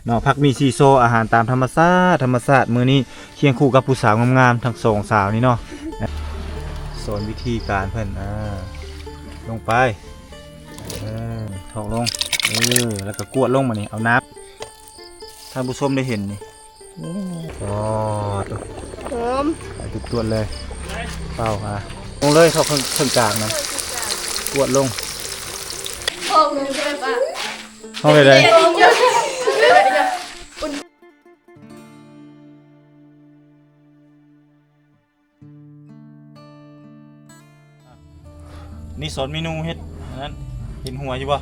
ເນາະ ຜັກໝີ່ຊີຊໍ ອາຫານຕາມທຳມະຊາດ ທຳມະຊາດ ມື້ນີ້ຄຽງຄູ່ກັບຜູ້ສາວງາມໆ ທັງສອງສາວນີ້ເນາະ. ສອນວິທີການເພິ່ນ ອ່າ ລົງໄປ ເອີ ຖອກລົງ ເອີ ແລ້ວກໍກວດລົງ ບາດນີ້ເອົານ້ຳ ທ່ານຜູ້ຊົມໄດ້ເຫັນນີ້ ໂອ້ ຫອມ ໄປຕວດໆເລີຍ ເປົ່າ ອ່າ ລົງເລີຍ ເຂົ້າເຄິ່ງ ເຄິ່ງກາງນະ ກວດລົງ ຫ້ອງໜຶ່ງເລີຍປະ ຫ້ອງໃດ? ນີ້ສອນເມນູເຮັດອັນນັ້ນ ເຫັນຫົວຢູ່ບໍ່?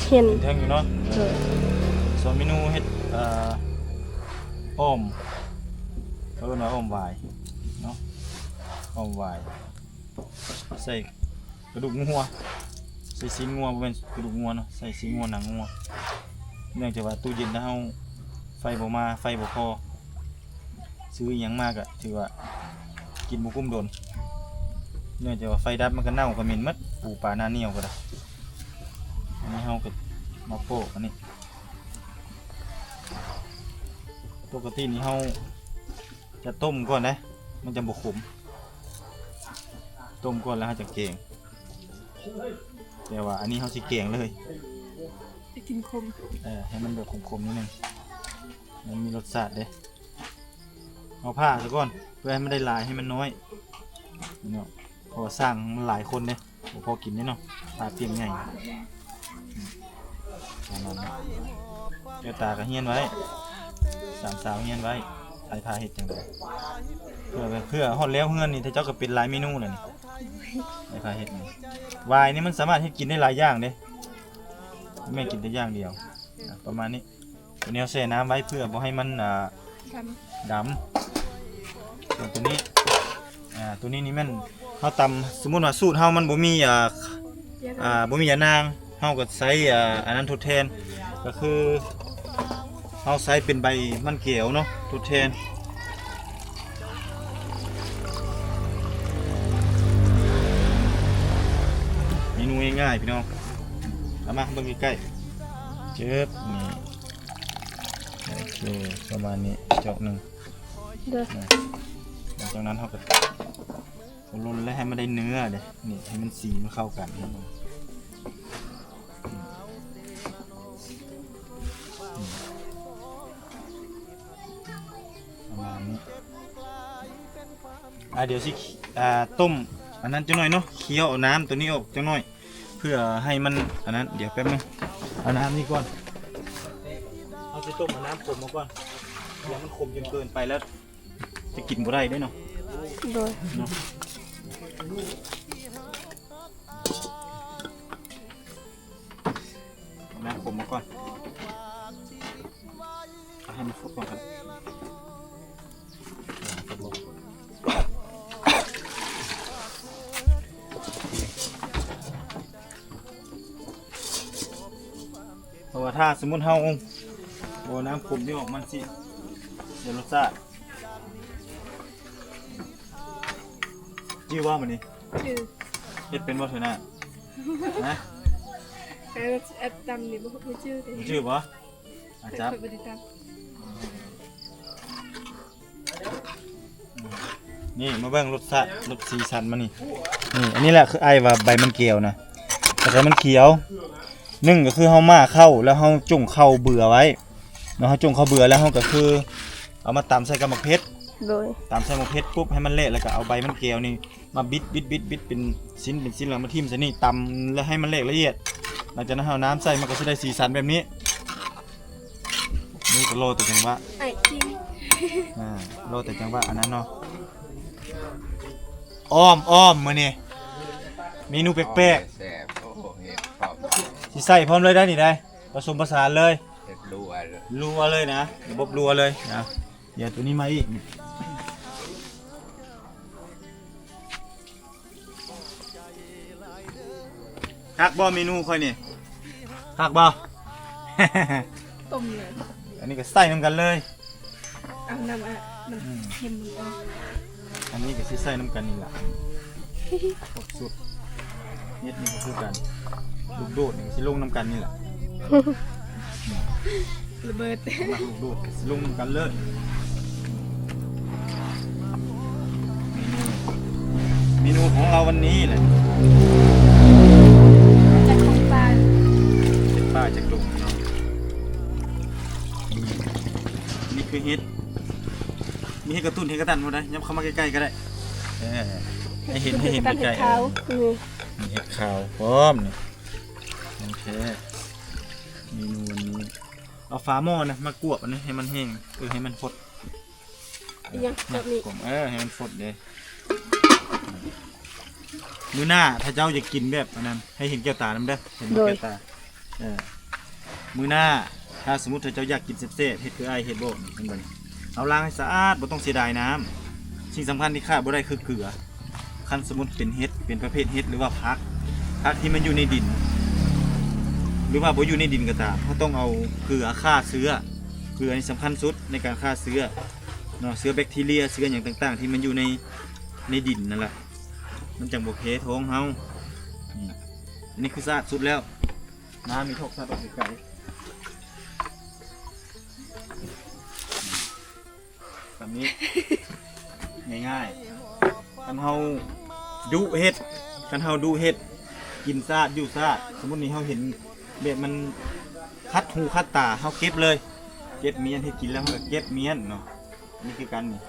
ເຫັນ ເຫັນເທິງຢູ່ເນາະ ເອີ ສອນເມນູເຮັດ ເອີ ອ້ອມ ເອີ້ນວ່າອ້ອມຫວາຍເນາະ ອ້ອມຫວາຍ ໃສ່ກະດູກງົວ ໃສ່ຊີ້ນງົວ ບໍ່ແມ່ນກະດູກງົວເນາະ ໃສ່ຊີ້ນງົວ ໜັງງົວ ເນື່ອງຈາກວ່າຕູ້ເຢັນແລ້ວເຮົາໄຟບໍ່ມາ ໄຟບໍ່ພໍ ຊື້ອີ່ຫຍັງມາກະຖືວ່າກິນບໍ່ກຸ້ມດົນ ເນື່ອງຈາກວ່າໄຟດັບມັນກະເນົ່າກະເໝັນໝົດ ປູປາໜ້າໜຽວກະໄດ້. ອັນນີ້ເຮົາກະມາໂປະອັນນີ້ ປົກກະຕິນີ້ເຮົາຈະຕົ້ມກ່ອນເດ້ ມັນຈະບໍ່ຂົມ ຕົ້ມກ່ອນແລ້ວເຮົາຈະແກງ ແຕ່ວ່າອັນນີ້ເຮົາຊິແກງເລີຍ ໃຫ້ກິນຂົມ ເອີ ໃຫ້ມັນແບບຂົມໆ ໜ້ອຍໜຶ່ງ ມັນມີລົດຊາດເດ້. ເອົາຜ່າຊະກ່ອນ ເພື່ອໃຫ້ມັນໄດ້ຫຼາຍ ໃຫ້ມັນນ້ອຍເນາະ ເພາະວ່າສ້າງມັນຫຼາຍຄົນເດ້ ບໍ່ພໍກິນເດ້ເນາະ ຜ່າປ່ຽງໃຫຍ່ ປະມານນັ້ນ ແກ້ວຕາກະຮຽນໄວ້ ສາມສາວຮຽນໄວ້ ໃຜພາເຮັດຈັ່ງໃດ ເພື່ອ ເພື່ອຮອດແລ້ວເຮືອນນີ້ ເຈົ້າກະເປັນຫຼາຍເມນູແລ້ວນີ້ ໃຜພາເຮັດນີ້ ຫວາຍນີ້ມັນສາມາດເຮັດກິນໄດ້ຫຼາຍຢ່າງເດ້ ແມ່ນກິນແຕ່ຢ່າງດຽວ ອ່າ ປະມານນີ້. ໂຕນີ້ເຮົາແຊ່ນ້ຳໄວ້ເພື່ອບໍ່ໃຫ້ມັນ ອ່າ ດຳ ດຳ ສ່ວນໂຕນີ້ ອ່າ ໂຕນີ້ນີ້ແມ່ນເຮົາຕຳ ສົມມຸດວ່າສູດເຮົາມັນບໍ່ມີ ອ່າ ອ່າ ບໍ່ມີຢານາງ ເຮົາກະໃຊ້ ອ່າ ອັນນັ້ນທົດແທນ ກະຄືເຮົາໃຊ້ເປັນໃບມັນແກວເນາະ ທົດແທນ. ເມນູງ່າຍໆ ພີ່ນ້ອງ ເອົາມາເບິ່ງໃກ້ໆ ເຈີບ ນີ້ ໂອເຄ ປະມານນີ້ ຈອກໜຶ່ງ ໂດຍ ນະ ຫຼັງຈາກນັ້ນເຮົາກະລົນແລ້ວໃຫ້ມັນໄດ້ເນື້ອເດ້ ນີ້ ໃຫ້ມັນສີມັນເຂົ້າກັນ ປະມານນີ້ ອ່າ ດຽວຊິ ອ່າ ຕົ້ມອັນນັ້ນຈັກໜ້ອຍເນາະ ຄ້ຽວເອົານ້ຳໂຕນີ້ອອກຈັກໜ້ອຍ ເພື່ອໃຫ້ມັນອັນນັ້ນ ດຽວແປັບໜຶ່ງ ເອົານ້ຳນີ້ກ່ອນ ເຮົາຊິຕົ້ມເອົານ້ຳຂົມມາກ່ອນ ດຽວມັນຂົມຈົນເກີນໄປແລ້ວຈະກິນບໍ່ໄດ້ເດ້ເນາະ ໂດຍ ເນາະ ເອົານ້ຳຂົມມາກ່ອນ ເອົາໃຫ້ມັນຟົດກ່ອນກະໄດ້ ເພາະວ່າຖ້າສົມມຸດເຮົາບໍ່ເອົານ້ຳຂົມນີ້ອອກ ມັນຊິເສຍລົດຊາດ ຈື່ບໍ່ມື້ນີ້? ຈື່ ເຮັດເປັນບໍ່ເທື່ອໜ້າ? ຮະ? ເອີ ແອັບຕຳນີ້ບໍ່ ບໍ່ຈື່ຕິ ບໍ່ຈື່ບໍ່? ອາ ຈັບ ຂ້ອຍບໍ່ໄດ້ຕຳ ນີ້ມາເບິ່ງລົດຊາດ ລົດສີສັນມັນນີ້ ນີ້ ອັນນີ້ແຫຼະຄືອ້າຍວ່າໃບມັນແກວນະ ແຕ່ໃບມັນຂຽວ ໜຶ່ງກະຄືເຮົາໝ້າເຂົ້າ ແລ້ວເຮົາຈົ່ງເຂົ້າເບືອໄວ້ເນາະ ເຮົາຈົ່ງເຂົ້າເບືອແລ້ວເຮົາກະຄືເອົາມາຕຳໃສ່ກັບໝາກເຜັດ ໂດຍ ຕຳໃສ່ໝາກເຜັດປຸບ ໃຫ້ມັນແຫຼະ ແລ້ວກະເອົາໃບມັນແກວນີ້ ມາບິດ ບິດ ບິດ ບິດເປັນຊິ້ນ ເປັນຊິ້ນ ແລ້ວມາຖິ້ມໃສ່ນີ້ ຕຳແລ້ວໃຫ້ມັນແຫຼກລະອຽດ ຫຼັງຈາກນັ້ນເຮົາເອົານ້ຳໃສ່ ມັນກະຊິໄດ້ສີສັນແບບນີ້ ນີ້ກະລໍແຕ່ຈັງຫວະ ອ້າຍຈິງ ອ່າ ລໍແຕ່ຈັງຫວະອັນນັ້ນເນາະ ອ້ອມ ອ້ອມ ມື້ນີ້ເມນູແປກໆ ແຊບ ໂອ້ ເຮັດພ້ອມ ຊິໃສ່ພ້ອມເລີຍໄດ໋ນີ້ໄດ໋ ປະສົມປະສານເລີຍ ເຮັດລົວເລີຍ ລົວເລີຍນະ ລະບົບລົວເລີຍນະ ດຽວໂຕນີ້ມາອີກ ຄັກບໍ່ເມນູຂ້ອຍນີ້? ຄັກບໍ່? ຕົ້ມເລີຍ ອັນນີ້ກະໃສ່ນຳກັນເລີຍ ເອົານ້ຳ ອາ ມັນ ອືມ ເຄັມມັນອອກ ອັນນີ້ກະຊິໃສ່ນຳກັນນີ້ລະ ຄົບຊຸດ ເຮັດນີ້ກະຄືກັນ ລູກໂດດນີ້ກະຊິລົງນຳກັນນີ້ລະ. ລະເບີດ ມາລູກໆ ລົງນຳກັນເລີຍ. ເມນູ ເມນູຂອງເຮົາວັນນີ້ແຫຼະ ຈັກຂອງປ່າ ເຮັດປ່າຈັກດົງເນາະ. ນີ້ ນີ້ຄືເຫັດ ມີເຫັດກະຕຸ້ນ ເຫັດກະຕັນໝົດເດ້. ຫຍັບເຂົ້າມາໃກ້ໆ ກໍໄດ້ ເອີ ໃຫ້ເຫັນ ໃຫ້ເຫັນໃກ້ໆ ເອີ ມີເຫັດຂາວພ້ອມນີ້. ໂອເຄ ເມນູວັນນີ້ ເອົາຝາໝໍ້ນະມາກວບອັນນີ້ໃຫ້ມັນແຫ້ງ ເອີ ໃຫ້ມັນຟົດ. ອີຫຍັງແບບນີ້ ເອີ ໃຫ້ມັນຟົດເດ້. ມື້ໜ້າຖ້າເຈົ້າຢາກກິນແບບອັນນັ້ນ ໃຫ້ເຫັນແກ້ວຕານຳເດີ ເຫັນບໍ່ແກ້ວຕາ. ເອີ ມື້ໜ້າຖ້າສົມມຸດຖ້າເຈົ້າຢາກກິນແຊບໆ ເຮັດຄືອ້າຍເຮັດໂລດນີ້ ເຫັນບໍ່ນີ້? ເອົາລ້າງໃຫ້ສະອາດ ບໍ່ຕ້ອງເສຍດາຍນ້ຳ. ສິ່ງສຳຄັນທີ່ຂາດບໍ່ໄດ້ຄືເກືອ. ຄັນສົມມຸດເປັນເຫັດ ເປັນປະເພດເຫັດ ຫຼືວ່າຜັກ ຜັກທີ່ມັນຢູ່ໃນດິນ ຫຼືວ່າບໍ່ຢູ່ໃນດິນກໍຕາມ ເຮົາຕ້ອງເອົາເກືອຂ້າເຊື້ອ. ເກືອນີ້ສຳຄັນສຸດໃນການຂ້າເຊື້ອເນາະ ເຊື້ອແບັກທີເຣຍ ເຊື້ອຫຍັງຕ່າງໆ ທີ່ມັນຢູ່ໃນ ໃນດິນນັ້ນແຫຼະ ມັນຈັ່ງບໍ່ແພ້ທ້ອງເຮົາ. ນີ້ ອັນນີ້ຄືສະອາດສຸດແລ້ວ. ນ້ຳນີ້ຖອກສັດອອກໄກໆ ແບບນີ້ ງ່າຍໆ. ຄັນເຮົາດຸເຫັດ ຄັນເຮົາດຸເຫັດ ກິນສະອາດຢູ່ສະອາດ. ສົມມຸດນີ້ເຮົາເຫັນແບບມັນຂັດຫູຂັດຕາ ເຮົາເກັບເລີຍ ເກັບມ້ຽນ ເຮັດກິນແລ້ວເຮົາກໍເກັບມ້ຽນເນາະ. ນີ້ຄືກັນນີ້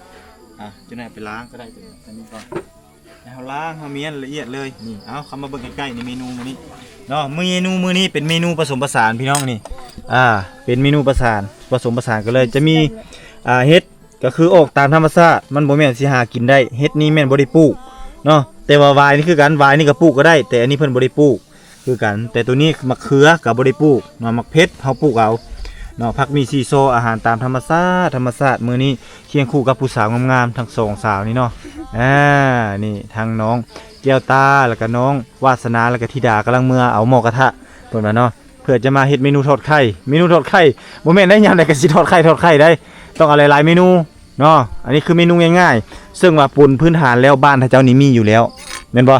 ອ່າ ຈັ່ງໃດໄປລ້າງກໍໄດ້ ຕົວນີ້ ຕົວນີ້ກ່ອນ. ໃຫ້ເຮົາລ້າງ ເຮົາມ້ຽນລະອຽດເລີຍ. ນີ້ ເອົາ ເຂົ້າມາເບິ່ງໃກ້ໆ ໃນເມນູມື້ນີ້ເນາະ. ເມນູມື້ນີ້ເປັນເມນູປະສົມປະສານ ພີ່ນ້ອງນີ້ ອ່າ ເປັນເມນູປະສານ ປະສົມປະສານກັນເລີຍ. ຈະມີ ອ່າ ເຫັດ ກໍຄືອອກຕາມທຳມະຊາດ ມັນບໍ່ແມ່ນຊິຫາກິນໄດ້. ເຫັດນີ້ແມ່ນບໍ່ໄດ້ປູກເນາະ ແຕ່ວ່າຫວາຍນີ້ຄືກັນ ຫວາຍນີ້ກໍປູກກໍໄດ້ ແຕ່ອັນນີ້ເພິ່ນບໍ່ໄດ້ປູກ ຄືກັນ. ແຕ່ໂຕນີ້ໝາກເຂືອກໍບໍ່ໄດ້ປູກເນາະ ໝາກເຜັດເຮົາປູກເອົາເນາະ. ຜັກໝີ່ສີ່ຊໍ ອາຫານຕາມທຳມະຊາດ ທຳມະຊາດ. ມື້ນີ້ຄຽງຄູ່ກັບຜູ້ສາວງາມໆ ທັງສອງສາວນີ້ເນາະ. ອ່າ ນີ້ທັງນ້ອງແກ້ວຕາ ແລ້ວກໍນ້ອງວາດສະໜາ ແລ້ວກໍທິດາກຳລັງເມືອເອົາໝໍ້ກະທະ ເພິ່ນວ່າເນາະ ເພື່ອຈະມາເຮັດເມນູທອດໄຂ່. ເມນູທອດໄຂ່ ບໍ່ແມ່ນໄດ້ຍາມໃດກໍຊິທອດໄຂ່ ທອດໄຂ່ໄດ້ ຕ້ອງເອົາຫຼາຍໆເມນູເນາະ. ອັນນີ້ຄືເມນູງ່າຍໆ ເຊິ່ງວ່າປົນພື້ນຖານແລ້ວ ບ້ານເຮົາເຈົ້ານີ້ມີຢູ່ແລ້ວ ແມ່ນບໍ່?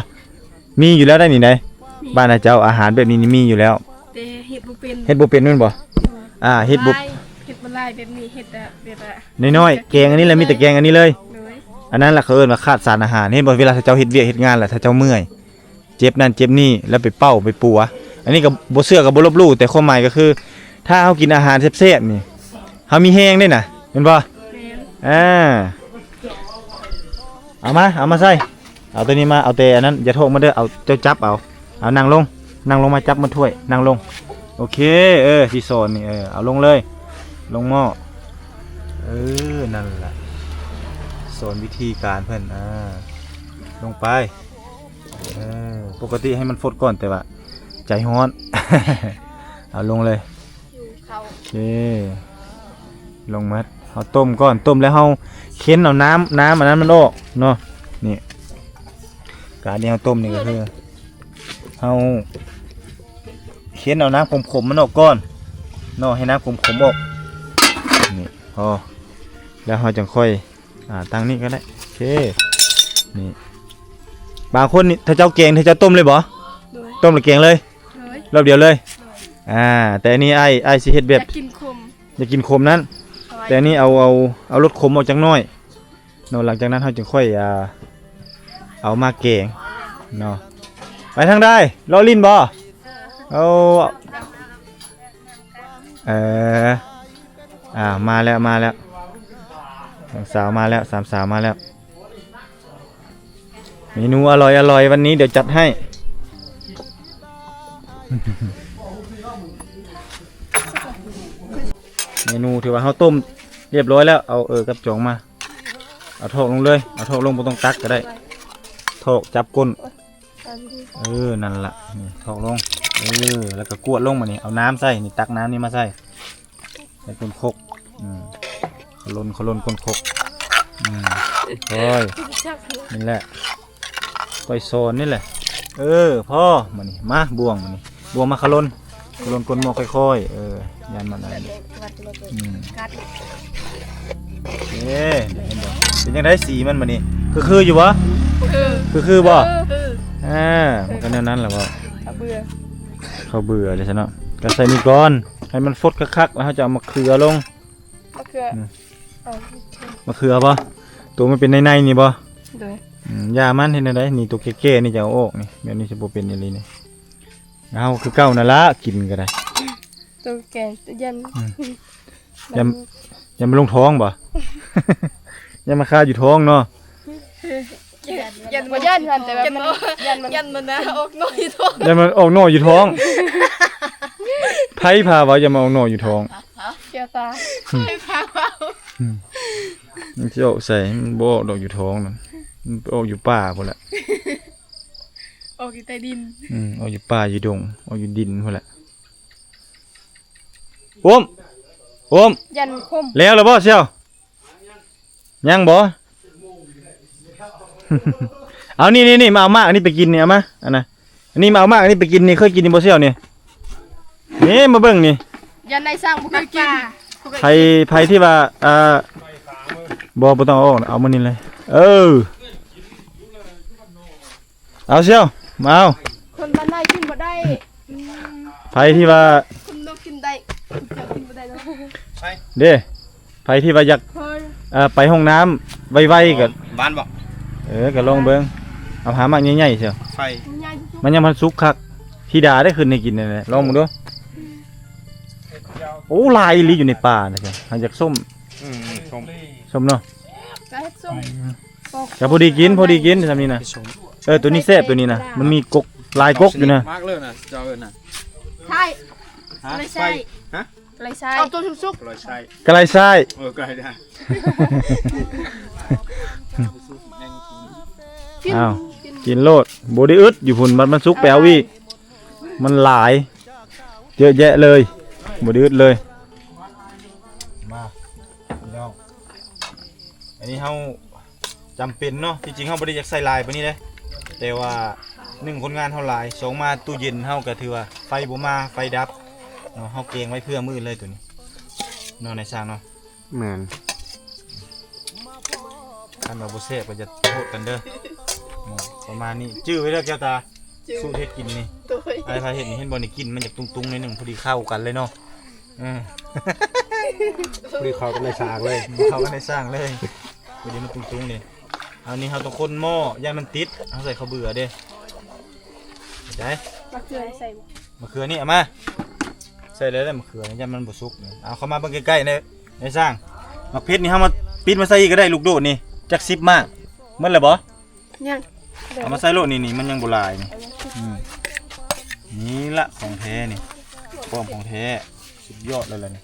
ມີຢູ່ແລ້ວໄດ໋ນີ້ໄດ໋ ມີ ບ້ານເຮົາເຈົ້າອາຫານແບບນີ້ນີ້ມີຢູ່ແລ້ວ ແຕ່ເຮັດບໍ່ເປັນ ເຮັດບໍ່ເປັນແມ່ນບໍ່? ອ່າ ເຮັດບໍ່ ເຮັດບໍ່ຫຼາຍແບບນີ້ ເຮັດແຕ່ແບບວ່ານ້ອຍໆ ແກງອັນນີ້ແຫຼະ ມີແຕ່ແກງອັນນີ້ເລີຍ. ໂດຍ ອັນນັ້ນລະເຂົາເອີ້ນວ່າຂາດສານອາຫານ. ເຫັນບໍ່ ເວລາເຈົ້າເຮັດວຽກເຮັດງານລະ ຖ້າເຈົ້າເມື່ອຍ ເຈັບນັ້ນເຈັບນີ້ ແລ້ວໄປເປົ່າໄປປົວ. ອັນນີ້ກໍບໍ່ເຊື່ອກໍບໍ່ລົບຫຼູ່ ແຕ່ຄວາມໝາຍກໍຄື ຖ້າເຮົາກິນອາຫານແຊບໆນີ້ ເຮົາມີແຮງເດ້ນະ ແມ່ນບໍ່? ແມ່ນ ອ່າ ເອົາມາ ເອົາມາໃສ່ ເອົາໂຕນີ້ມາ ເອົາແຕ່ອັນນັ້ນ ຢ່າຖອກມາເດີ ເອົາ ເຈົ້າຈັບເອົາ ເອົານັ່ງລົງ ນັ່ງລົງມາຈັບມາຖ້ວຍ ນັ່ງລົງ. ໂອເຄ ເອີ ຊິສອນນີ້ ເອີ ເອົາລົງເລີຍ ລົງໝໍ້ ເອີ ນັ້ນລະ ສອນວິທີການເພິ່ນ ອ່າ ລົງໄປ. ເອີ ປົກກະຕິໃຫ້ມັນຟົດກ່ອນ ແຕ່ວ່າໃຈຮ້ອນ ເອົາລົງເລີຍ. ໂອເຄ ລົງມາ ເຮົາຕົ້ມກ່ອນ ຕົ້ມແລ້ວເຮົາເຄັນເອົານ້ຳ ນ້ຳອັນນັ້ນມັນອອກເນາະ. ນີ້ ການທີ່ເຮົາຕົ້ມນີ້ກໍຄື ເຮົາເຄັນເອົານ້ຳຂົມໆມັນອອກກ່ອນເນາະ ໃຫ້ນ້ຳຂົມໆອອກ. ນີ້ ພໍ ແລ້ວເຮົາຈັ່ງຄ່ອຍ ອ່າ ຕັ້ງນີ້ກໍໄດ້. ໂອເຄ ນີ້ ບາງຄົນນີ້ ຖ້າເຈົ້າແກງ ຖ້າເຈົ້າຕົ້ມເລີຍບໍ່? ໂດຍ ຕົ້ມແລ້ວແກງເລີຍ? ໂດຍ ລອບດຽວເລີຍ? ໂດຍ ອ່າ ແຕ່ອັນນີ້ອ້າຍ ອ້າຍຊິເຮັດແບບ ຢາກກິນຂົມ ຢາກກິນຂົມນັ້ນ ແຕ່ອັນນີ້ເອົາ ເອົາ ເອົາລົດຂົມອອກຈັກໜ້ອຍເນາະ. ຫຼັງຈາກນັ້ນເຮົາຈຶ່ງຄ່ອຍ ອ່າ ເອົາມາແກງເນາະ. ໄປທາງໃດ? ເລາະຫຼິ້ນບໍ່? ເອົາ ເອີ ອ່າ ມາແລ້ວ ມາແລ້ວ ສາມສາວມາແລ້ວ ສາມສາວມາແລ້ວ. ເມນູອະລ່ອຍໆ ວັນນີ້ດຽວຈັດໃຫ້. ເມນູຖືວ່າເຮົາຕົ້ມຮຽບຮ້ອຍແລ້ວ ເອົາເອີກັບຈອງມາ ເອົາຖອກລົງເລີຍ ເອົາຖອກລົງ ບໍ່ຕ້ອງຕັກກໍໄດ້ ຖອກຈັບກົ້ນ. ເອີ ນັ້ນລະ ນີ້ຖອກລົງ ເອີ ແລ້ວກໍກວດລົງ. ບາດນີ້ເອົານ້ຳໃສ່ ນີ້ ຕັກນ້ຳນີ້ມາໃສ່ ໃສ່ກົ້ນຄົກ ອືມ ຂະຫຼົ່ນ ຂະຫຼົ່ນກົ້ນຄົກ ອືມ ໂອ້ຍ ນີ້ແຫຼະ ຂ້ອຍສອນນີ້ແຫຼະ. ເອີ ພໍ ບາດນີ້ ມາ ບ່ວງ ບາດນີ້ ບ່ວງມາຂະຫຼົ່ນ ຂະຫຼົ່ນກົ້ນໝໍ້ຄ່ອຍໆ ເອີ ຢ້ານມັນອັນນີ້ ອືມ ເອີ ເຫັນບໍ່ ເປັນຈັ່ງໃດສີມັນບາດນີ້ ຄື ຄືຢູ່ບໍ່? ຄື ຄື ຄືບໍ່? ຄື ອ່າ ມັນກໍແນວນັ້ນແຫຼະບໍ່ ເຂົາເບື່ອ ເຂົາເບື່ອເດ້ຊັ້ນເນາະ ກໍໃສ່ນີ້ກ່ອນ. ໃຫ້ມັນຟົດຄັກໆ ແລ້ວເຮົາຈະເອົາມະເຂືອລົງ. ມະເຂືອ ອືມ ເອົາ ມະເຂືອບໍ່? ໂຕມັນເປັນໃນໆນີ້ບໍ່? ໂດຍ ອືມ ຢ່າມັນ. ເຮັດແນວໃດ? ນີ້ ໂຕແກ່ໆນີ້ຈະເອົາອອກນີ້ ແບບນີ້ຊິບໍ່ເປັນອີ່ຫຼີນີ້. ເອົາ ຄືເກົ່ານັ້ນລະ ກິນກໍໄດ້. ໂຕແກ່ ຢ້ານ ອືມ ຢ້ານ ຢ້ານມັນລົງທ້ອງບໍ່? ຢ້ານມັນຄາຢູ່ທ້ອງເນາະ. ຢ້ານ ບໍ່ຢ້ານຫັ້ນ ແຕ່ວ່າມັນ ຢ້ານມັນ ຢ້ານມັນນະ ອອກໜໍ່ຢູ່ທ້ອງ ຢ້ານມັນອອກໜໍ່ຢູ່ທ້ອງ. ໃຜພາເວົ້າຢ່າມາອອກໜໍ່ຢູ່ທ້ອງ? ເຈົ້າຕາ ໃຜພາເວົ້າ? ອືມ ມັນຊິອອກໃສ? ມັນບໍ່ອອກດອກຢູ່ທ້ອງນັ້ນ ມັນໄປອອກຢູ່ປ່າພຸ້ນແຫຼະ. ອອກຢູ່ໃຕ້ດິນ. ອືມ ອອກຢູ່ປ່າຢູ່ດົງ ອອກຢູ່ດິນພຸ້ນແຫຼະ. ໂອມ ໂອມ ຢ້ານມັນຄົມ. ແລ້ວລະບໍ່ສ່ຽວ? ຍັງບໍ່? ເອົາ ນີ້ໆໆ ມາເອົາໝາກອັນນີ້ໄປກິນນີ້ ເອົາມາ ອັນນະ ອັນນີ້ມາເອົາໝາກອັນນີ້ໄປກິນນີ້. ເຄີຍກິນຢູ່ບໍ່ສ່ຽວນີ້? ນີ້ມາເບິ່ງນີ້. ຢ້ານນາຍຊ່າງບໍ່ເຄີຍກິນ. ໃຜ ໃຜທີ່ວ່າ ອ່າ ບໍ່ ບໍ່ຕ້ອງເອົາອອກ ເອົາມື້ນີ້ເລີຍ. ເອີ ເອົາສ່ຽວ ມາເອົາ. ຄົນບ້ານໃດກິນບໍ່ໄດ້. ອືມ ໃຜທີ່ວ່າ ຄົນນອກກິນໄດ້ ເຈົ້າກິນບໍ່ໄດ້ເນາະ. ເດ້ ໃຜທີ່ວ່າຢາກ ເອີ ໄປຫ້ອງນ້ຳໄວໆ ກໍບ້ານບໍ່? ເອີ ກໍລອງເບິ່ງ. ເອົາຫາໝາກໃຫຍ່ໆ ເຊຍ ໄຟ ມັນຍັງບໍ່ທັນສຸກຄັກ. ທິດາໄດ້ຂຶ້ນໃຫ້ກິນນັ້ນແຫຼະ ລອງເບິ່ງດູ. ໂອ້ ຫຼາຍອີ່ຫຼີຢູ່ໃນປ່ານະ ຫາຢາກສົ້ມ. ອືມ ສົ້ມ ສົ້ມເນາະ ກໍເຮັດສົ້ມ. ອືມ ກໍພໍດີກິນ ພໍດີກິນຊ່ຳນີ້ນະ. ເອີ ໂຕນີ້ແຊບ ໂຕນີ້ນະ ມັນມີກົກ ຫຼາຍກົກຢູ່ນະ. ມາກເລີຍນະ ເຈົ້າເອີ້ນນະ ໄທ ຮະ? ກະໄລໄຊ ໄຟ ຮະ? ກະໄລໄຊ ເອົາໂຕສຸກໆ ກະໄລໄຊ ກະໄລໄຊ ເອີ ກະໄລໄຊ. ອ້າວ ກິນໂລດ ບໍ່ໄດ້ອຶດຢູ່ພຸ້ນ ບັດມັນສຸກໄປເອົາອີກ. ມັນຫຼາຍ ເຍອະແຍະເລີຍ ບໍ່ໄດ້ອຶດເລີຍ. ມາ ພີ່ນ້ອງ ອັນນີ້ເຮົາຈຳເປັນເນາະ. ທີ່ຈິງເຮົາບໍ່ໄດ້ຢາກໃສ່ຫຼາຍປານນີ້ເດ້ ແຕ່ວ່າໜຶ່ງ ຄົນງານເຮົາຫຼາຍ ສອງ ມາຕູ້ເຢັນເຮົາກໍຖືວ່າໄຟບໍ່ມາ ໄຟດັບເນາະ. ເຮົາແກງໄວ້ເພື່ອມື້ອື່ນເລີຍໂຕນີ້ເນາະ ນາຍຊ່າງເນາະ. ແມ່ນ ຄັນວ່າບໍ່ແຊບກໍຢ່າໂທດກັນເດີ. ປະມານນີ້ ຈື່ໄວ້ເດີແກ້ວຕາ. ສູດເຮັດກິນນີ້ ອ້າຍພາເຮັດນີ້ ເຫັນບໍ່ນີ້ ກິ່ນມັນຈະຕຸງໆໜ້ອຍໜຶ່ງ ພໍດີເຂົ້າກັນເລີຍເນາະ. ເອີ ພໍດີເຂົ້າກັນໃນຊ່າງເລີຍ ເຂົ້າກັນໃນຊ່າງເລີຍ ພໍດີມັນຕຸງໆນີ້. ອັນນີ້ເຮົາຕ້ອງຄົນໝໍ້ ຢ້ານມັນຕິດ ເຮົາໃສ່ເຂົ້າເບືອເດ້. ເຂົ້າໃຈ ມະເຂືອໃສ່ບໍ່? ມະເຂືອນີ້ເອົາມາ ໃສ່ໄດ້ແລ້ວ ມະເຂືອນີ້ ຢ້ານມັນບໍ່ສຸກນີ້. ເອົາເຂົ້າມາເບິ່ງໃກ້ໆ ໃນ ໃນຊ່າງ. ໝາກເຜັດນີ້ເຮົາມາ ປິດມາໃສ່ອີກກໍໄດ້ ລູກໂດດນີ້ ຈັກສິບໝາກ ໝົດແລ້ວບໍ່? ຍັງ ເອົາມາໃສ່ໂລດນີ້ ນີ້ມັນຍັງບໍ່ຫຼາຍນີ້. ອືມ ນີ້ລະຂອງແທ້ນີ້ ປ້ອມຂອງແທ້ ສຸດຍອດເລີຍລະນີ້.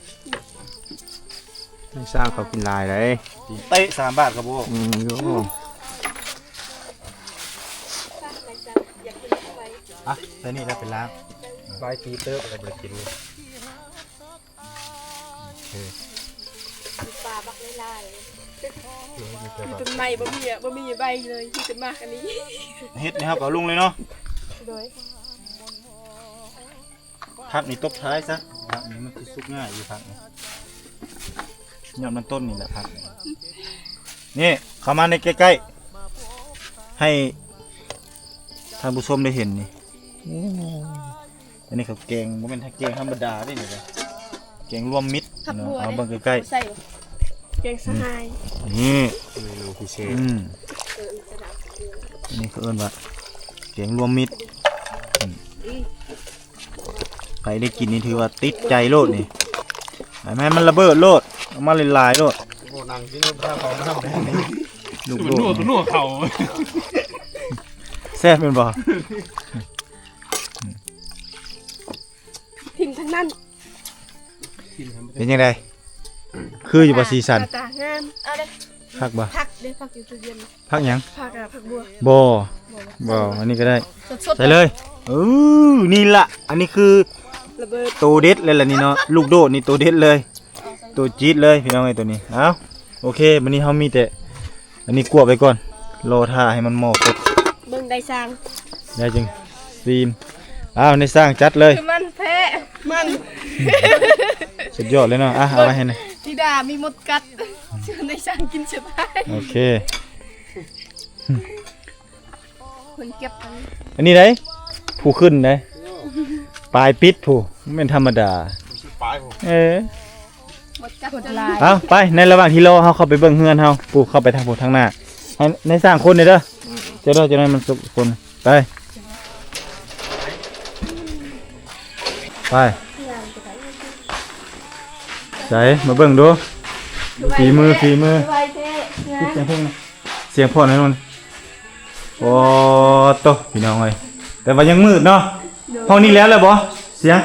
ຊ່າງເຂົາກິນຫຼາຍເດ້ ເຕະສາມບາດກໍບໍ່ອອກ. ອືມ ໂອ້ ອ່ະ ໃສ່ນີ້ແລ້ວໄປລ້າງ ຫຼາຍປີເຕີບແລ້ວບໍ່ໄດ້ກິນ. ໂອເຄ ມີປາບັກຫຼາຍໆ ຕົ້ນໄມ້ບໍ່ມີ ບໍ່ມີໃບເລີຍ ມີແຕ່ໝາກອັນນີ້. ເຮັດນີ້ເຮົາກໍເອົາລົງເລີຍເນາະ. ໂດຍ ຜັກນີ້ຕົບທ້າຍຊະ ຜັກນີ້ມັນຊິສຸກງ່າຍຢູ່ ຜັກນີ້ ຍອດມັນຕົ້ນນີ້ແຫຼະ ຜັກນີ້. ນີ້ ເຂົ້າມາໃນໃກ້ໆ ໃຫ້ທ່ານຜູ້ຊົມໄດ້ເຫັນນີ້. ໂອ້ ອັນນີ້ເຂົາແກງ ບໍ່ແມ່ນແກງທຳມະດາເດ້ນີ້ ແກງລວມມິດເນາະ. ເອົາເບິ່ງໃກ້ໆ ໃສ່ແກງສະຫາຍ ນີ້ ເມນູພິເສດ. ອືມ ອັນນີ້ເຂົາເອີ້ນວ່າແກງລວມມິດ. ອືມ ໃຜໄດ້ກິນນີ້ຖືວ່າຕິດໃຈໂລດນີ້ ໃຫ້ມັນລະເບີດໂລດ ເອົາມາຫຼາຍໆໂລດ. ໂອ້ ນັ່ງກິນຢູ່ທ່າເຂົານຳ ລູກໂດດ ຕົວນົວ ຕົວນົວເຂົາ ແຊບແມ່ນບໍ່? ຖິ້ມທັງນັ້ນ. ເປັນຈັ່ງໃດ? ຄືຢູ່ບໍ່ສີສັນ? ໜ້າຕາງາມ. ເອົາເດ້. ຜັກບໍ່? ຜັກເດ້ ຜັກຢູ່ຕູ້ເຢັນ. ຜັກຫຍັງ? ຜັກ ອາ ຜັກບົວ. ບໍ່ ບໍ່ ບໍ່ ອັນນີ້ກໍໄດ້. ສົດໆ ໃສ່ເລີຍ. ເອີ ນີ້ລະ ອັນນີ້ຄືລະເບີດ ໂຕເດັດເລີຍລະນີ້ເນາະ. ລູກໂດດນີ້ໂຕເດັດເລີຍ ໂຕຈີດເລີຍ ພີ່ນ້ອງເອີຍ ໂຕນີ້. ເອົ້າ ໂອເຄ ມື້ນີ້ເຮົາມີແຕ່ ອັນນີ້ກວບໄວ້ກ່ອນ ລໍຖ້າໃຫ້ມັນໝໍ້ກົດ. ເບິ່ງໄດ້ຊ່າງ ໄດ້ຈຶ່ງຊີມ. ອ້າວ ໃນຊ່າງຈັດເລີຍ. ຄືມັນແທ້ ມັນ ສຸດຍອດເລີຍເນາະ. ອ່ະ ເອົາໄວ້ໃຫ້ນະ ທິດາມີມົດກັດ ຊວນໃນຊ່າງກິນສຸດທ້າຍ. ໂອເຄ ເພິ່ນເກັບອັນນີ້ ອັນນີ້ໄດ໋ ຜູ້ຂຶ້ນໄດ໋ ປາຍປິດຜູ້ ບໍ່ແມ່ນທຳມະດາ. ເອີ ກົດໄລ ເອົາໄປ ໃນລະຫວ່າງທີ່ລໍເຮົາເຂົ້າໄປເບິ່ງເຮືອນເຮົາ ປູເຂົ້າໄປທາງພຸ້ນທາງໜ້າ ໃຫ້ໃນສ້າງຄົນນີ້ເດີ ເຈົ້າເດີ ເຈົ້າໜ້ອຍມັນສຸກຄົນ ໄປ ໄປ ໃສ ມາເບິ່ງດູ ຝີມື ຝີມື ສຽງເພງ ສຽງພອນນັ້ນ ໂອ້ໂຕ ພີ່ນ້ອງເອີຍ ແຕ່ວ່າຍັງມືດເນາະ. ໂດຍ ຫ້ອງນີ້ແລ້ວແລ້ວບໍ່? ສຽງ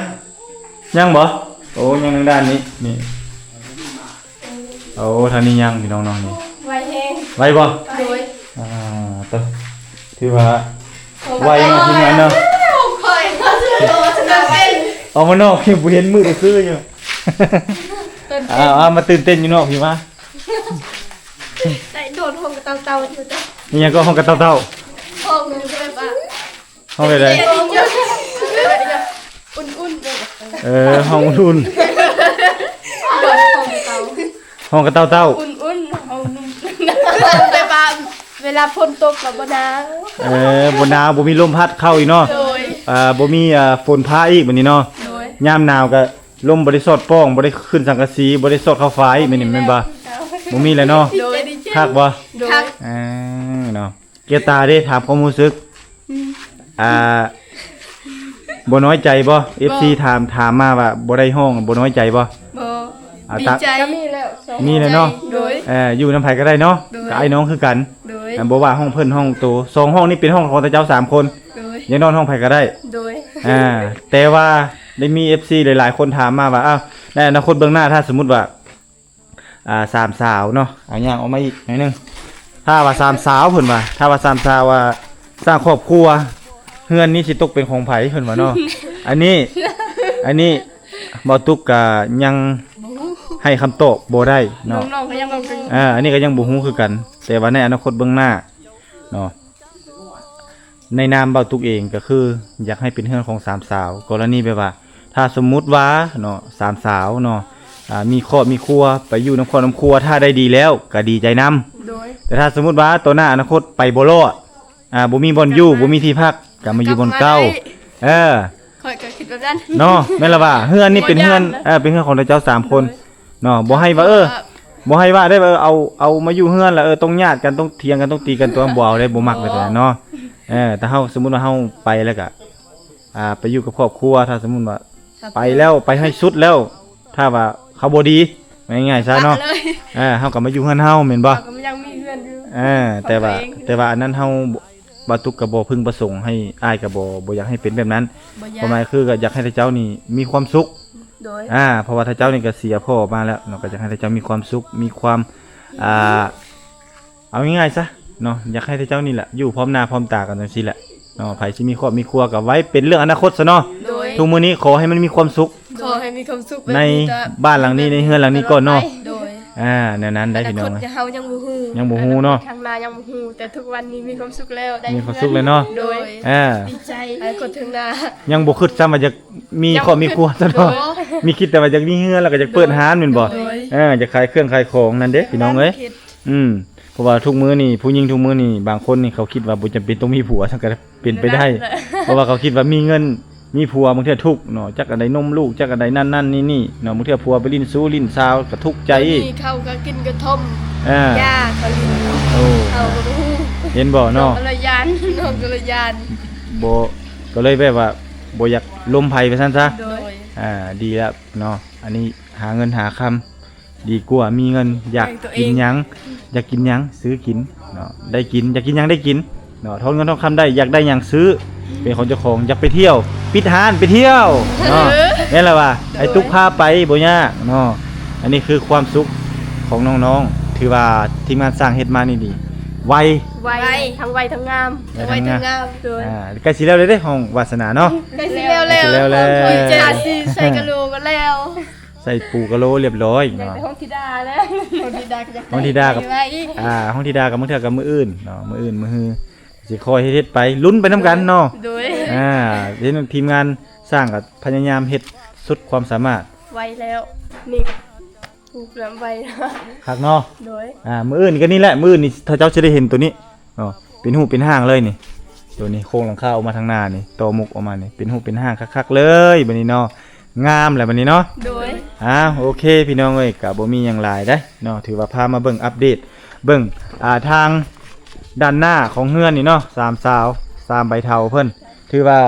ຍັງບໍ່? ໂອ້ ຍັງທາງດ້ານນີ້ ນີ້ ໂອ້ ທາງນີ້ຍັງ ພີ່ນ້ອງເນາະ ນີ້ ໄວແຮງ ໄວບໍ່? ໂດຍ ອ່າ ໂຕ ຖືວ່າໄວເນາະ ທີມງານເນາະ. ຂ້ອຍກໍຊິໂດນເປັນ ອອກມານອກ ຍັງບໍ່ເຫັນມືດຊື່ຢູ່. ອ່າ ເອົາ ມາຕື່ນເຕັ້ນຢູ່ນອກພີ້ມາ. ໄດ້ໂດນຫ້ອງກະເຕົ່າເຕົ່າຢູ່ເຈົ້າ. ອີຫຍັງກໍຫ້ອງກະເຕົ່າເຕົ່າ? ຫ້ອງແບບວ່າ ຫ້ອງແບບໃດ? ເຢັນໆ ອຸ່ນໆ ເອີ ຫ້ອງອຸ່ນໆ ຫ້ອງກະເຕົ່າເຕົ່າ ອຸ່ນໆ ຫ້ອງນຸ່ມ ແບບວ່າເວລາຝົນຕົກກໍບໍ່ໜາວ. ເອີ ບໍ່ໜາວ ບໍ່ມີລົມພັດເຂົ້າອີກເນາະ. ໂດຍ ອ່າ ບໍ່ມີ ອ່າ ຝົນຟ້າອີກບັດນີ້ເນາະ. ໂດຍ ຍາມໜາວກໍ ລົມບໍ່ໄດ້ສອດປ່ອງ ບໍ່ໄດ້ຂຶ້ນສັງກະສີ ບໍ່ໄດ້ສອດເຂົ້າຝາອີກ ແມ່ນນີ້ແມ່ນບໍ່? ບໍ່ມີແລ້ວເນາະ. ໂດຍ ຄັກບໍ່? ໂດຍ ຄັກ ອ່າ ເນາະ. ແກ້ວຕາເດ້ ຖາມຄວາມຮູ້ສຶກ ອືມ ອ່າ ບໍ່ນ້ອຍໃຈບໍ່? ເອັຟຊີ ບໍ່ ຖາມ ຖາມມາວ່າບໍ່ໄດ້ຮ້ອງ ບໍ່ນ້ອຍໃຈບໍ່? ບໍ່ ອ່າ ດີໃຈ ກໍມີແລ້ວ ມີແລ້ວເນາະ. ໂດຍ ເອີ ຢູ່ນຳໃຜກໍໄດ້ເນາະ. ໂດຍ ກໍອ້າຍນ້ອງຄືກັນ. ໂດຍ ອ່າ ບໍ່ວ່າຫ້ອງເພິ່ນ ຫ້ອງໂຕ ສອງຫ້ອງນີ້ເປັນຫ້ອງຂອງເຂົາເຈົ້າສາມຄົນ. ໂດຍ ຢາກນອນຫ້ອງໃຜກໍໄດ້. ໂດຍ ອ່າ ແຕ່ວ່າ ໄດ້ມີເອັຟຊີຫຼາຍໆຄົນຖາມມາວ່າ ອ້າວ ໃນອະນາຄົດເບື້ອງໜ້າ ຖ້າສົມມຸດວ່າ ອ່າ ສາມສາວເນາະ ເອົາຍ່າງອອກມາອີກໜ້ອຍໜຶ່ງ ຖ້າວ່າສາມສາວ ເພິ່ນວ່າ ຖ້າວ່າສາມສາວວ່າສ້າງຄອບຄົວ ເຮືອນນີ້ຊິຕົກເປັນຂອງໃຜ ເພິ່ນວ່າເນາະ. ອັນນີ້ ອັນນີ້ ບ່າວຕຸກກະຍັງ ບໍ່ຮູ້ ໃຫ້ຄຳຕອບບໍ່ໄດ້ເນາະ. ນ້ອງໆກໍຍັງບໍ່ຮູ້ ອ່າ ອັນນີ້ກໍຍັງບໍ່ຮູ້ຄືກັນ ແຕ່ວ່າໃນອະນາຄົດເບື້ອງໜ້າເນາະ ໃນນາມບ່າວຕຸກເອງກໍຄືຢາກໃຫ້ເປັນເຮືອນຂອງສາມສາວ ກໍລະນີແບບວ່າ ຖ້າສົມມຸດວ່າເນາະ ສາມສາວເນາະ ອ່າ ມີຄອບມີຄົວ ໄປຢູ່ນຳຄອບນຳຄົວ ຖ້າໄດ້ດີແລ້ວກໍດີໃຈນຳ. ໂດຍ ແຕ່ຖ້າສົມມຸດວ່າຕໍ່ໜ້າອະນາຄົດໄປບໍ່ລອດ ອ່າ ບໍ່ມີບ່ອນຢູ່ ບໍ່ມີທີ່ພັກ ກໍມາຢູ່ບ່ອນເກົ່າ. ເອີ ຂ້ອຍກໍຄິດແບບນັ້ນເນາະ. ແມ່ນລະວ່າ ເຮືອນນີ້ເປັນເຮືອນ ບໍ່ຢ້ານນະ ເອີ ເປັນເຮືອນຂອງເຈົ້າສາມຄົນ. ໂດຍ ເນາະ ບໍ່ໃຫ້ວ່າ ເອີ ບໍ່ໃຫ້ວ່າໄດ້ວ່າ ເອີ ເອົາ ເອົາມາຢູ່ເຮືອນລະ ເອີ ຕ້ອງຍາດກັນ ຕ້ອງຖຽງກັນ ຕ້ອງຕີກັນ ຕົວະ ບໍ່ເອົາເດ້ ບໍ່ມັກແບບນັ້ນເນາະ. ເອີ ແຕ່ເຮົາ ສົມມຸດວ່າເຮົາໄປແລ້ວກະ ອ່າ ໄປຢູ່ກັບຄອບຄົວ ຖ້າສົມມຸດວ່າ ໄປແລ້ວ ໄປໃຫ້ສຸດແລ້ວ ຖ້າວ່າເຂົາບໍ່ດີ ເວົ້າງ່າຍໆຊະເນາະ ເອີ ເຮົາກໍມາຢູ່ເຮືອນເຮົາ ແມ່ນບໍ່? ເຮົາກໍຍັງມີເຮືອນຢູ່ ເອີ ແຕ່ວ່າ ແຕ່ວ່າອັນນັ້ນເຮົາ ບ່າວຕຸກກໍບໍ່ປະສົງໃຫ້ ອ້າຍກໍບໍ່ ບໍ່ຢາກໃຫ້ເປັນແບບນັ້ນ. ຄວາມໝາຍຄືກໍຢາກໃຫ້ເຈົ້ານີ້ມີຄວາມສຸກ. ໂດຍ ອ່າ ເພາະວ່າເຈົ້ານີ້ກໍເສຍພໍ່ມາແລ້ວເນາະ ກໍຢາກໃຫ້ເຈົ້າມີຄວາມສຸກ ມີຄວາມ ອ່າ ເອົາງ່າຍໆຊະເນາະ ຢາກໃຫ້ເຈົ້ານີ້ແຫຼະ ຢູ່ພ້ອມໜ້າພ້ອມຕາກັນຈັ່ງຊີ້ແຫຼະເນາະ. ໃຜຊິມີຄອບມີຄົວກໍໄວ້ເປັນເລື່ອງອະນາຄົດຊະເນາະ. ໂດຍ ທຸກມື້ນີ້ຂໍໃຫ້ມັນມີຄວາມສຸກ ຂໍໃຫ້ມີຄວາມສຸກໃນບ້ານຫຼັງນີ້ ໃນເຮືອນຫຼັງນີ້ກ່ອນເນາະ. ໂດຍ ອ່າ ແນວນັ້ນໄດ໋ ພີ່ນ້ອງ ອະນາຄົດເຮົາຍັງບໍ່ຮູ້ ຍັງບໍ່ຮູ້ເນາະ ຂ້າງໜ້າຍັງບໍ່ຮູ້ ແຕ່ທຸກວັນນີ້ມີຄວາມສຸກແລ້ວ ໄດ້ ມີຄວາມສຸກແລ້ວເນາະ. ໂດຍ ອ່າ ດີໃຈ ອະນາຄົດຂ້າງໜ້າ ຍັງບໍ່ຄິດຊ້ຳວ່າຢາກມີຄອບມີຄົວຊະເນາະ. ໂດຍ ມີຄິດແຕ່ວ່າຢາກມີເຮືອນ ແລ້ວກໍຢາກເປີດຮ້ານແມ່ນບໍ່? ໂດຍ ເອີ ຢາກຂາຍເຄື່ອງຂາຍຂອງນັ້ນເດ້ ພີ່ນ້ອງເອີຍ. ອືມ ເພາະວ່າທຸກມື້ນີ້ ຜູ້ຍິງທຸກມື້ນີ້ ບາງຄົນນີ້ເຂົາຄິດວ່າບໍ່ຈຳເປັນຕ້ອງມີຜົວ ຊັ້ນກໍເປັນໄປໄດ້ ເພາະວ່າເຂົາຄິດວ່າມີເງິນ ມີຜົວບາງເທື່ອທຸກເນາະ ຈັກອັນໃດນົມລູກ ຈັກອັນໃດນັ້ນໆນີ້ໆເນາະ ບາງເທື່ອຜົວໄປຫຼິ້ນຊູ່ຫຼິ້ນສາວກໍທຸກໃຈອີກ. ເຂົາກໍກິນກະທ່ອມ ເອີ ຢາເຂົາກິນ ໂອ້ ເຂົາກໍບໍ່ຮູ້ ເຫັນບໍ່ເນາະ ເຂົາກໍເລີຍຢ້ານ ເຂົາກໍເລີຍຢ້ານ ບໍ່ ກໍເລີຍແບບວ່າບໍ່ຢາກລົມໃຜວ່າຊັ້ນຊະ. ໂດຍ ອ່າ ດີແລ້ວເນາະ ອັນນີ້ຫາເງິນຫາຄຳ ດີກວ່າມີເງິນ ຢາກກິນຫຍັງ ຢາກກິນຫຍັງຊື້ກິນເນາະ ໄດ້ກິນ ຢາກກິນຫຍັງໄດ້ກິນເນາະ ທອນເງິນທອນຄຳໄດ້ ຢາກໄດ້ຫຍັງຊື້ ເປັນຂອງເຈົ້າຂອງ ຢາກໄປທ່ຽວ ປິດຮ້ານໄປທ່ຽວເນາະ. ເອີ ແມ່ນລະວ່າ ໂດຍ ໄອ້ຕຸກພາໄປບໍ່ຍາກເນາະ. ອັນນີ້ຄືຄວາມສຸກຂອງນ້ອງໆ ຖືວ່າທີມງານສ້າງເຮັດມານີ້ດີ ໄວ ໄວ ທັງໄວທັງງາມ ໄວທັງງາມ ໄວທັງງາມ ໂດຍ ອ່າ ໃກ້ຊິແລ້ວເດ້ ຂອງວາສະໜາເນາະ ໃກ້ຊິແລ້ວແລ້ວ ໃກ້ຊິແລ້ວແລ້ວ ໃສ່ກະໂຫຼກໍແລ້ວ. ໃສ່ປູກະໂຫຼລຽບຮ້ອຍເນາະ ຍັງແຕ່ຫ້ອງທິດາແລ້ວ ຫ້ອງທິດາກໍຢາກ ຫ້ອງທິດາກັບ ໄປໄວ້ອີກ ອ່າ ຫ້ອງທິດາກັບມື້ເທື່ອກັບມື້ອື່ນເນາະ ມື້ອື່ນມື້ຮື ຊິຄ່ອຍເຮັດໆໄປ ລຸ້ນໄປນຳກັນເນາະ. ໂດຍ ອ່າ ເຫັນທີມງານສ້າງກໍພະຍາຍາມເຮັດສຸດຄວາມສາມາດ ໄວແລ້ວ ນີ້ປູກເກືອມໄວ ຄັກເນາະ. ໂດຍ ອ່າ ມື້ອື່ນກໍນີ້ແຫຼະ ມື້ອື່ນນີ້ເຂົາເຈົ້າຊິໄດ້ເຫັນໂຕນີ້ ເນາະ ເປັນຮູບເປັນຮ່າງເລີຍນີ້ ໂຕນີ້ໂຄງຫຼັງຄາອອກມາທາງໜ້ານີ້ ຕໍ່ໝົກອອກມານີ້ ເປັນຮູບເປັນຮ່າງຄັກໆເລີຍບັດນີ້ເນາະ. ງາມແລ້ວບັດນີ້ເນາະ. ໂດຍ ອ່າ ໂອເຄ ພີ່ນ້ອງເອີຍ ກະບໍ່ມີຫຍັງຫຼາຍເດ້ເນາະ ຖືວ່າພາມາເບິ່ງອັບເດດ ເບິ່ງ ອ່າ ທາງດ້ານໜ້າຂອງເຮືອນນີ້ເນາະ ສາມສາວ ສາມໃບເຖົ້າເພິ່ນ ຖືວ່າ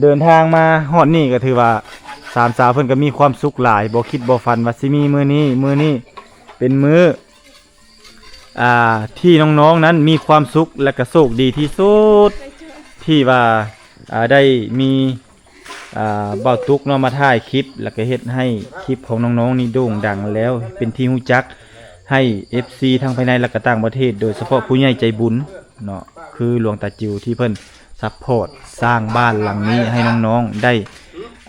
ເດີນທາງມາຮອດນີ້ ກະຖືວ່າສາມສາວເພິ່ນກະມີຄວາມສຸກຫຼາຍ ບໍ່ຄິດບໍ່ຝັນວ່າຊິມີມື້ນີ້ ມື້ນີ້ເປັນມື້ ອ່າ ທີ່ນ້ອງໆນັ້ນມີຄວາມສຸກ ແລະກະໂຊກດີທີ່ສຸດ ທີ່ວ່າ ອ່າ ໄດ້ມີ ອ່າ ບ່າວຕຸກເນາະ ມາຖ່າຍຄລິບ ແລະກະເຮັດໃຫ້ຄລິບຂອງນ້ອງໆນີ້ໂດ່ງດັງ ແລ້ວເປັນທີ່ຮູ້ຈັກໃຫ້ເອັຟຊີທັງພາຍໃນ ແລະກະຕ່າງປະເທດ ໂດຍສະເພາະຜູ້ໃຫຍ່ໃຈບຸນເນາະ ຄືຫຼວງຕາຈິວ ທີ່ເພິ່ນຊັບພອດສ້າງບ້ານຫຼັງນີ້ໃຫ້ນ້ອງໆໄດ້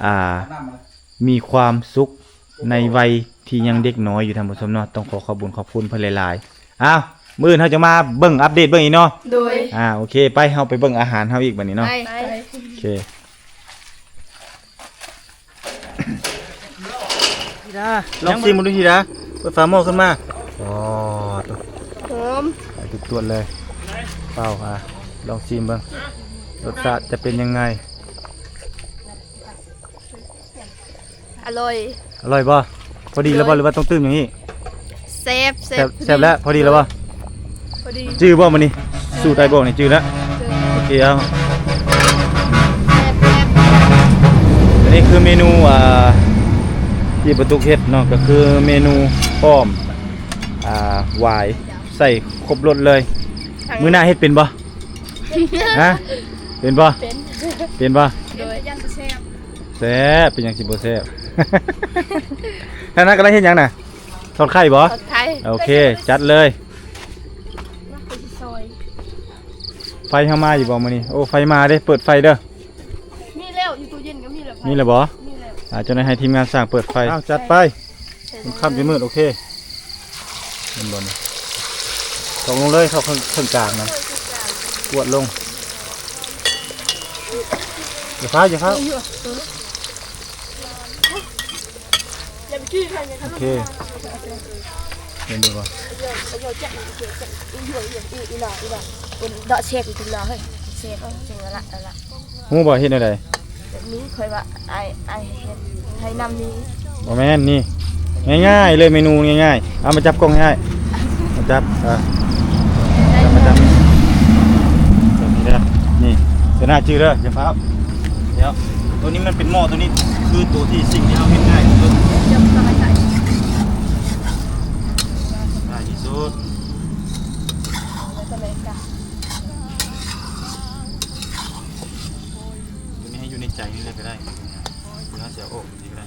ອ່າ ມີຄວາມສຸກໃນໄວທີ່ຍັງເດັກນ້ອຍຢູ່ ທ່ານຜູ້ຊົມເນາະ. ຕ້ອງຂໍຂອບບຸນຂອບຄຸນເພິ່ນຫຼາຍໆ. ອ້າວ ມື້ອື່ນເຮົາຈະມາເບິ່ງອັບເດດເບິ່ງອີກເນາະ. ໂດຍ ອ່າ ໂອເຄ ໄປ ເຮົາໄປເບິ່ງອາຫານເຮົາອີກບັດນີ້ເນາະ. ໄປ ໂອເຄ ທິດາ ລອງຊີມເບິ່ງດູທິດາ ເປີດຝາໝໍ້ຂຶ້ນມາ. ອໍ ຫອມ ໄປຕວດໆເລີຍ ເປົ່າ ອ່າ ລອງຊີມເບິ່ງ ລົດຊາດຈະເປັນຍັງໄງ? ອະລ່ອຍ ອະລ່ອຍບໍ່? ພໍດີແລ້ວບໍ່ ຫຼືວ່າຕ້ອງຕື່ມຫຍັງອີກ? ແຊບ ແຊບ ແຊບແລ້ວ ພໍດີແລ້ວບໍ່? ພໍດີ ຈື່ບໍ່ມື້ນີ້? ສູດອ້າຍບອກນີ້ຈື່ແລ້ວ? ຈື່ ໂອເຄ ເອົາ ແຊບ ແຊບ ອັນນີ້ຄືເມນູ ອ່າ ທີ່ປາຕຸກເຮັດເນາະ ກະຄືເມນູອ້ອມ ອ່າ ຫວາຍ ໃສ່ຄົບລົດເລີຍ. ມື້ໜ້າເຮັດເປັນບໍ່? ຮະ? ເປັນບໍ່? ເປັນ ເປັນບໍ່? ໂດຍ ແຊບ ເປັນຫຍັງຊິບໍ່ແຊບ? ທາງນັ້ນກຳລັງເຮັດຫຍັງນະ? ທອດໄຂ່ບໍ່? ທອດໄຂ່ ໂອເຄ ຈັດເລີຍ. ໄຟເຮົາມາຢູ່ບໍ່ມື້ນີ້? ໂອ້ ໄຟມາເດ້ ເປີດໄຟເດີ. ມີແລ້ວ ຢູ່ຕູ້ເຢັນກະມີແລ້ວ. ມີແລ້ວບໍ່? ມີແລ້ວ ອ່າ ຈັ່ງໃດໃຫ້ທີມງານຊ່າງເປີດໄຟ. ອ້າວ ຈັດໄປ ມັນຄ່ຳຈະມືດ ໂອເຄ ເຫັນບໍ່ນີ້? ຕົກລົງເລີຍ ເຂົ້າເຄິ່ງ ເຄິ່ງກາງນະ ກວດລົງ. ຢ່າຟ້າວ ຢ່າຟ້າວ. ໂອເຄ ເຫັນຢູ່ບໍ່? ເດາະເຊກຢູ່ເທິງໜ້າເຮີ້ຍ ເຊກເທິງລະລະ ຮູ້ບໍ່ເຮັດແນວໃດ? ແບບນີ້ຂ້ອຍວ່າອ້າຍ ອ້າຍເຮັດໃຫ້ນ້ຳນີ້ ບໍ່ແມ່ນນີ້ ງ່າຍໆເລີຍ ເມນູງ່າຍໆ. ເອົາມາຈັບກ້ອງໃຫ້ອ້າຍ ມາຈັບ ເອີ ມາຈັບ ແບບນີ້ເດີ ນີ້ ເດີນໜ້າຈື່ເດີ ຢ່າຟ້າວ. ດຽວ ໂຕນີ້ມັນເປັນໝໍ້ ໂຕນີ້ຄືໂຕທີ່ ສິ່ງທີ່ເຮົາເຮັດງ່າຍທີ່ສຸດ ງ່າຍທີ່ສຸດ. ໂຕນີ້ໃຫ້ຢູ່ໃນໃຈນີ້ເລີຍກະໄດ້ ເຮົາຊິເອົາອອກຈັ່ງຊີ້ກະໄດ້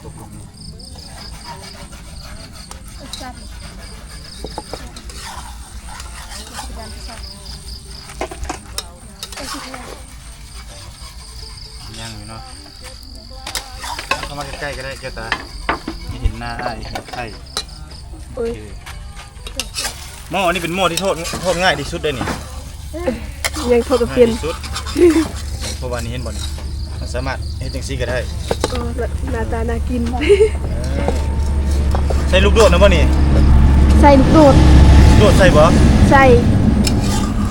ຕົກລົງນີ້ ຍັງຢູ່ເນາະ. ເຂົ້າມາໃກ້ໆກະໄດ້ແກ້ວຕາ ໃຫ້ເຫັນໜ້າອ້າຍ ເຫັນໄຂ່. ໂອເຄ ໝໍ້ອັນນີ້ເປັນໝໍ້ທີ່ທອດ ທອດງ່າຍທີ່ສຸດເດ້ນີ້. ຍັງທອດບໍ່ເປັນ ງ່າຍທີ່ສຸດ ເພາະວ່ານີ້ເຫັນບໍ່ນີ້ ມັນສາມາດເຮັດຈັ່ງຊີ້ກະໄດ້. ເອີ ໜ້າຕາໜ້າກິນ. ເອີ ໃສ່ລູກໂດດນຳບໍ່ນີ້? ໃສ່ລູກໂດດ. ລູກໂດດໃສ່ບໍ່? ໃສ່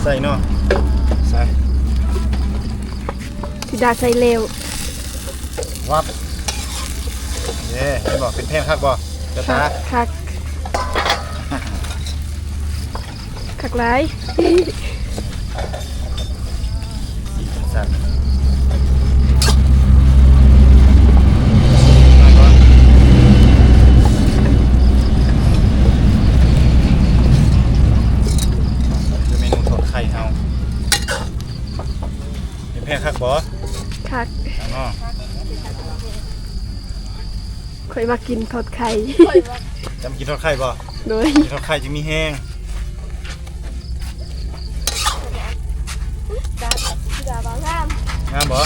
ໃສ່ເນາະ ໃສ່. ທິດາໃສ່ແລ້ວ ວັບ ເດ້ ເຫັນບໍ່ ເປັນແຜ່ນຄັກບໍ່ ເຈົ້າຕາ? ຄັກ ຄັກ ຄັກຫຼາຍ. ເມນູທອດໄຂ່ເຮົາ ເປັນແພງຄັກບໍ່? ຄັກ ເນາະ ຂ້ອຍມັກກິນທອດໄຂ່. ຈະມາກິນທອດໄຂ່ບໍ່? ໂດຍ ກິນທອດໄຂ່ຈຶ່ງມີແຮງ. ງາມບໍ່?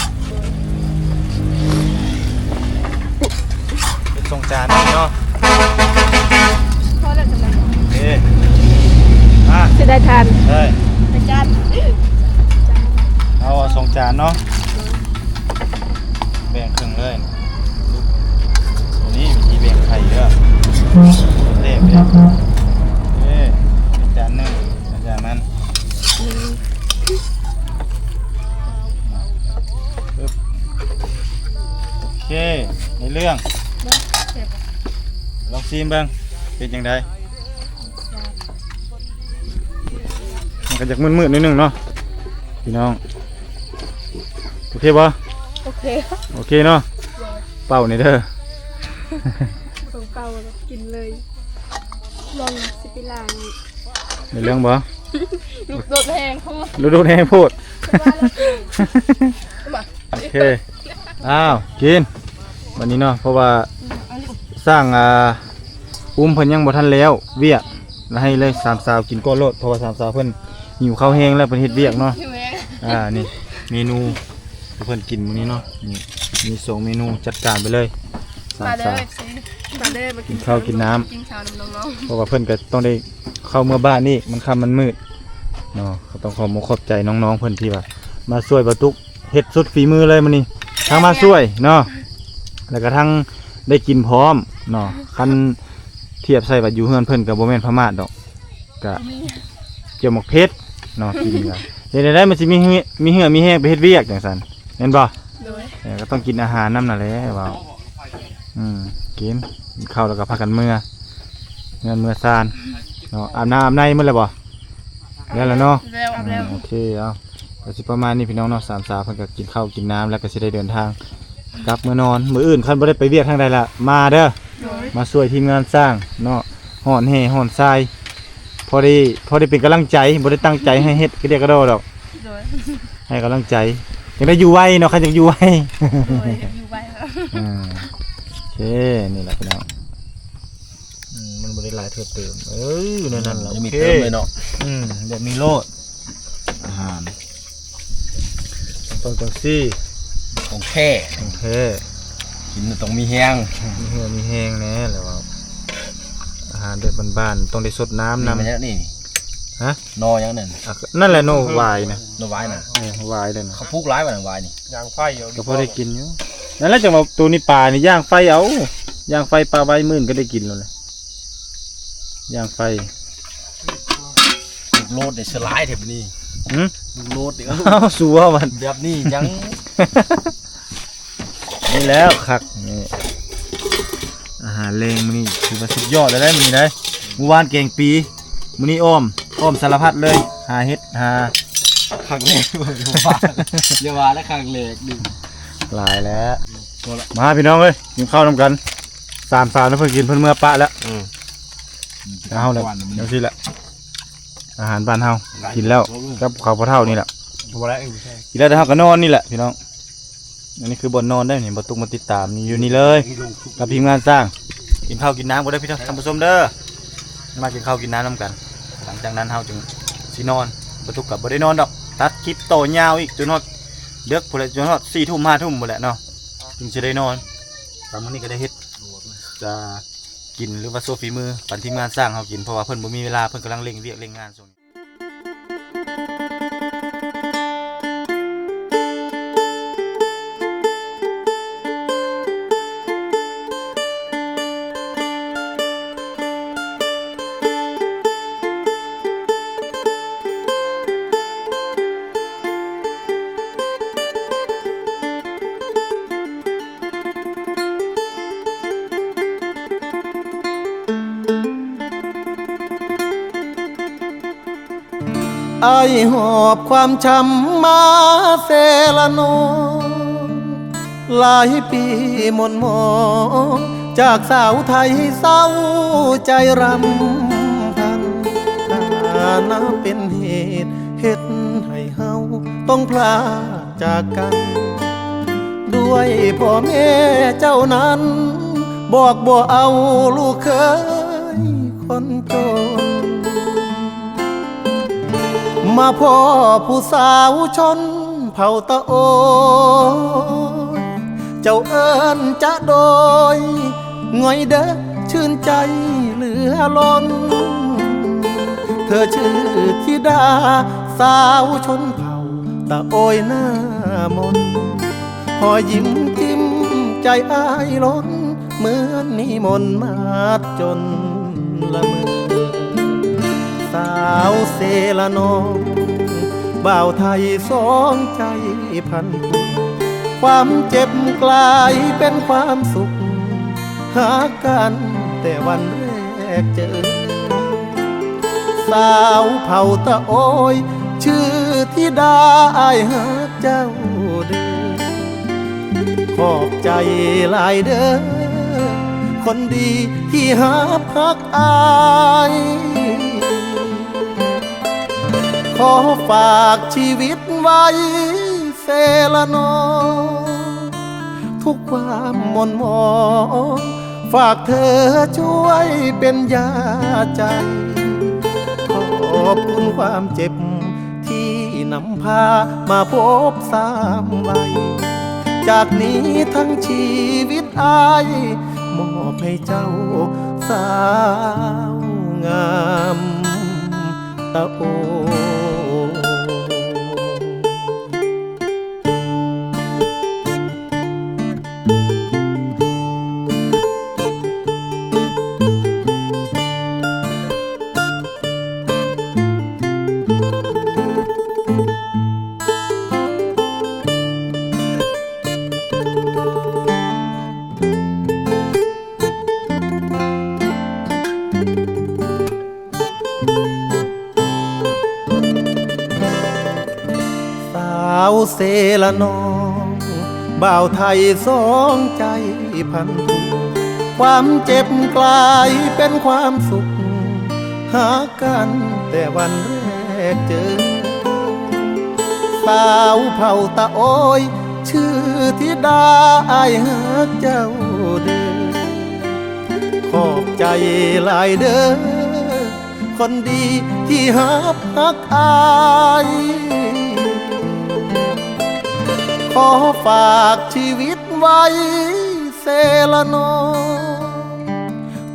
ເປັນສອງຈານເນາະ. ພໍແລ້ວ ໂອເຄ ອ່ະ ເສຍດາຍທານ ເລີຍ ໃສ່ຈານ ເອົາ ເອົາສອງຈານເນາະ ແບ່ງເຄິ່ງເລີຍ. ໂຕນີ້ວິທີແບ່ງໄຂ່ເດີ ແຕກເດ້. ເອີ ຈານໜຶ່ງ ຈານມັນ ປຶບ ໂອເຄ. ຊີມເບິ່ງ ເປັນຈັ່ງໃດ? ມັນກໍຢາກມືດໆໜ້ອຍໜຶ່ງເນາະ ພີ່ນ້ອງ. ໂອເຄບໍ່? ໂອເຄ ໂອເຄເນາະ. ເປົ່ານີ້ເດີ ເປົ່າ ກິນເລີຍ. ລອງ ຊິໄປລ້າງ. ໄດ້ເລື່ອງບໍ່? ລູກໂດດແຮງໂພດ ລູກໂດດແຮງໂພດ. ໂອເຄ ອ້າວ ກິນບັດນີ້ເນາະ ເພາະວ່າ ອືມ ຊ່າງ ອ່າ ອຸ້ມເພິ່ນຍັງບໍ່ທັນແລ້ວວຽກ ລະໃຫ້ເລີຍສາມສາວກິນກ່ອນໂລດ ເພາະວ່າສາມສາວເພິ່ນຫິວເຂົ້າແຮງແລ້ວ ເພິ່ນເຮັດວຽກເນາະ. ຫິວແຮງ. ອ່າ ນີ້ເມນູທີ່ເພິ່ນກິນມື້ນີ້ເນາະ ນີ້ມີສອງເມນູ ຈັດການໄປເລີຍ ສາມສາວ. ມາເດີ ມາເດີ ມາກິນ ກິນເຂົ້າກິນນ້ຳ ກິນເຂົ້ານຳນ້ອງໆ ເພາະວ່າເພິ່ນກໍຕ້ອງໄດ້ເຂົ້າເມືອບ້ານອີກ ມັນຄ່ຳມັນມືດເນາະ. ກໍຕ້ອງຂອບອົກຂອບໃຈນ້ອງໆເພິ່ນທີ່ວ່າມາຊ່ວຍບ່າວຕຸກ ເຮັດສຸດຝີມືເລີຍມື້ນີ້ ທັງມາຊ່ວຍເນາະ ແລ້ວກໍທັງໄດ້ກິນພ້ອມເນາະ. ຄັນທຽບໃສ່ວ່າຢູ່ເຮືອນເພິ່ນກໍບໍ່ແມ່ນພະມາດດອກ ກະ ມີ ຈຽວໝາກເຜັດເນາະ ກິນກະເຮັດໄດ້ ມັນຊິມີເຫື່ອ ມີເຫື່ອມີແຮງໄປເຮັດວຽກຈັ່ງຊັ້ນ ແມ່ນບໍ່? ໂດຍ ເອີ ກໍຕ້ອງກິນອາຫານນຳນັ້ນແຫຼະເວົ້າ. ອືມ ກິນ ກິນເຂົ້າແລ້ວກໍພາກັນເມືອເຮືອນເມືອຊານເນາະ. ອາບນ້ຳອາບໃນໝົດແລ້ວບໍ່? ແລ້ວລະເນາະ ແລ້ວ ອືມ ແລ້ວ ໂອເຄ ເອົາ ກໍຊິປະມານນີ້ພີ່ນ້ອງເນາະ. ສາມສາວເພິ່ນກໍກິນເຂົ້າກິນນ້ຳ ແລ້ວກໍຊິໄດ້ເດີນທາງກັບເມືອນອນ. ມື້ອື່ນຄັນບໍ່ໄດ້ໄປວຽກທາງໃດລະ ມາເດີ ໂດຍ ມາຊ່ວຍທີມງານສ້າງເນາະ ຮ້ອນແຮ່ຮ້ອນຊາຍ ພໍໄດ້ ພໍໄດ້ເປັນກຳລັງໃຈ ບໍ່ໄດ້ຕັ້ງໃຈໃຫ້ເຮັດກະດຽກກະດໍດອກ ໂດຍ ໃຫ້ກຳລັງໃຈ. ຢາກໄດ້ຢູ່ໄວເນາະ ຄັນຢາກຢູ່ໄວ ໂດຍ ຢາກຢູ່ໄວ ອ່າ ໂອເຄ ນີ້ແຫຼະພີ່ນ້ອງ. ອືມ ມັນບໍ່ໄດ້ຫຼາຍເທື່ອເຕີມ ເອີ ແນວນັ້ນລະ ອືມ ໂອເຄ ມີເຕີມເລີຍເນາະ. ອືມ ແບບນີ້ໂລດ ອາຫານຕ້ອງຈັ່ງຊີ້ ຂອງແທ້ ຂອງແທ້ ກິນຕ້ອງມີແຮງ ມີເຫື່ອມີແຮງແດ່ແຫຼະເວົ້າ. ອາຫານແບບບ້ານໆ ຕ້ອງໄດ້ຊົດນ້ຳນຳ ນີ້ ນີ້ ຮະ? ໜໍ່ຫຍັງນັ້ນ? ອ່ະ ນັ້ນແຫຼະ ໜໍ່ຫວາຍນະ ໜໍ່ຫວາຍນະ ເອີ ຫວາຍເດ້ນະ. ເຂົາປູກຫຼາຍວ່າໜໍ່ຫວາຍນີ້ ຍ່າງໄຟເອົາ ກໍພໍໄດ້ກິນຢູ່. ນັ້ນແຫຼະ ຈັ່ງວ່າໂຕນີ້ປານີ້ຍ່າງໄຟເອົາ ຍ່າງໄຟປາໄວ ມື້ອື່ນກໍໄດ້ກິນແລ້ວແຫຼະ ຍ່າງໄຟ. ລູກໂລດໄດ້ສະຫຼາຍແທ້ບາດນີ້ ຫື? ລູກໂລດເດີ ເອົາ ສູ້ເວົ້າບັດ ແບບນີ້ຍັງ ນີ້ແລ້ວຄັກ ນີ້ ອາຫານແລງມື້ນີ້ຖືວ່າສຸດຍອດເລີຍໄດ໋ ມື້ນີ້ໄດ໋. ມື້ວານແກງປີ ມື້ນີ້ອ້ອມ ອ້ອມສາລະພັດເລີຍ ຫາເຫັດ ຫາ ຄັກແຫຼກ ຢ່າວ່າ ຢ່າວ່າແລ້ວ ຄັກແຫຼກນີ້ ຫຼາຍແລ້ວ. ມາພີ່ນ້ອງເອີຍ ກິນເຂົ້ານຳກັນ ສາມສາວນະ ເພິ່ນກິນເພິ່ນເມືອປະແລ້ວ. ອືມ ເອົາແລ້ວ ຈັ່ງຊີ້ແຫຼະ ອາຫານບ້ານເຮົາ ກິນແລ້ວກັບເຂົາພໍ່ເຖົ້ານີ້ແຫຼະ ກິນແລ້ວແຕ່ເຮົາກໍນອນນີ້ແຫຼະພີ່ນ້ອງ. ອັນນີ້ຄືບ່ອນນອນເດ້ນີ້ ບ່າວຕຸກມາຕິດຕາມຢູ່ນີ້ເລີຍ ກັບທີມງານສ້າງ. ກິນເຂົ້າກິນນ້ຳກໍໄດ້ພີ່ນ້ອງ ທ່ານຜູ້ຊົມເດີ ມາກິນເຂົ້າກິນນ້ຳນຳກັນ. ຫຼັງຈາກນັ້ນເຮົາຈຶ່ງຊິນອນ ບ່າວຕຸກກໍບໍ່ໄດ້ນອນດອກ ຕັດຄລິບຕໍ່ຍາວອີກຈົນຮອດເດິກພຸ້ນແຫຼະ ຈົນຮອດສີ່ທຸ່ມຫ້າທຸ່ມພຸ້ນແຫຼະເນາະ ຈຶ່ງຊິໄດ້ນອນ. ຕາມມື້ນີ້ກໍໄດ້ເຮັດ ຈະ ກິນ ຫຼືວ່າໂຊຝີມືປັນທີມງານສ້າງເຮົາກິນ ເພາະວ່າເພິ່ນບໍ່ມີເວລາ ເພິ່ນກຳລັງເລັ່ງວຽກເລັ່ງງານຊ່ວງນີ້. ອ້າຍຫອບຄວາມຊ້ຳມາເຊລະນອງ ຫຼາຍປີໝ່ນໝອງ ຈາກສາວໄທເສົ້າໃຈຣຳພັນ ຖານະເປັນເຫດເຮັດໃຫ້ເຮົາຕ້ອງພລາກ ຈາກກັນດ້ວຍພໍ່ແມ່ເຈົ້ານັ້ນ ບອກບໍ່ເອົາລູກເຂີຍຄົນຈົນ ມາພໍ້ຜູ້ສາວຊົນເຜົ່າຕະໂອຍ ເຈົ້າເອີ້ນຈະໂດຍ ງ່ອຍເດີຊື່ນໃຈເຫຼືອລົ້ນ ເທີຊື່ທິດາສາວຊົນເຜົ່າຕະໂອຍໜ້າມົນ ຮອຍຍິ້ມຈິ້ມໃຈອ້າຍລົ້ນ ເໝືອນນິມົນມາດຈົນລະເມີ ສາວເຊລະນອງ ບ່າວໄທສອງໃຈພັນຜູກ ຄວາມເຈັບກລາຍເປັນຄວາມສຸກ ຫາກັນ ແຕ່ວັນແລກເຈີ ສາວເຜົ່າຕະໂອຍ ຊື່ທິດາ ອ້າຍຮັກເຈົ້າເດີ ຂອບໃຈຫຼາຍເດີ ຄົນດີທີ່ຮັບຮັກອ້າຍ ຂໍຝາກຊີວິດໄວ້ ເຊລະນອງ ທຸກຄວາມໝົ່ນໝອງ ຝາກເທີຊ່ວຍເປັນຢາໃຈ ຂອບຄຸນຄວາມເຈັບ ທີ່ນຳພາມາພົບຊ້ຳໄວ ຈາກນີ້ທັງຊີວິດອ້າຍ ມອບໃຫ້ເຈົ້າສາວງາມ ຕະໂອ ສາວເຊລະນອງ ບ່າວໄທສອງໃຈພັນທຸກ ຄວາມເຈັບກາຍເປັນຄວາມສຸກ ຮັກກັນແຕ່ວັນແລກເຈີ ສາວເຜົ່າຕະໂອຍ ຊື່ທິດາ ອ້າຍຮັກເຈົ້າເດີ ຂອບໃຈຫຼາຍເດີ ຄົນດີທີ່ຮັບຮັກອ້າຍ ຂໍຝາກຊີວິດໄວ້ເຊລະນອງ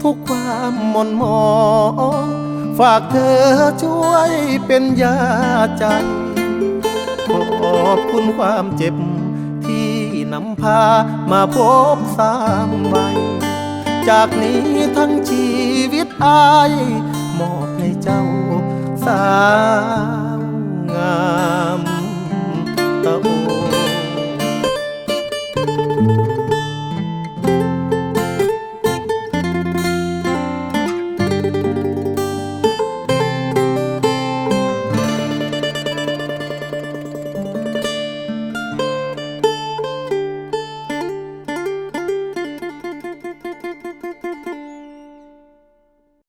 ທຸກຄວາມໝົ່ນໝອງ ຝາກເທີຊ່ວຍເປັນຢາໃຈ ຂອບຄຸນຄວາມເຈັບ ທີ່ນຳພາມາພົບຊ້ຳໄວ ຈາກນີ້ທັງຊີວິດອ້າຍ ມອບໃຫ້ເຈົ້າສາວງາມ ຕະໂອ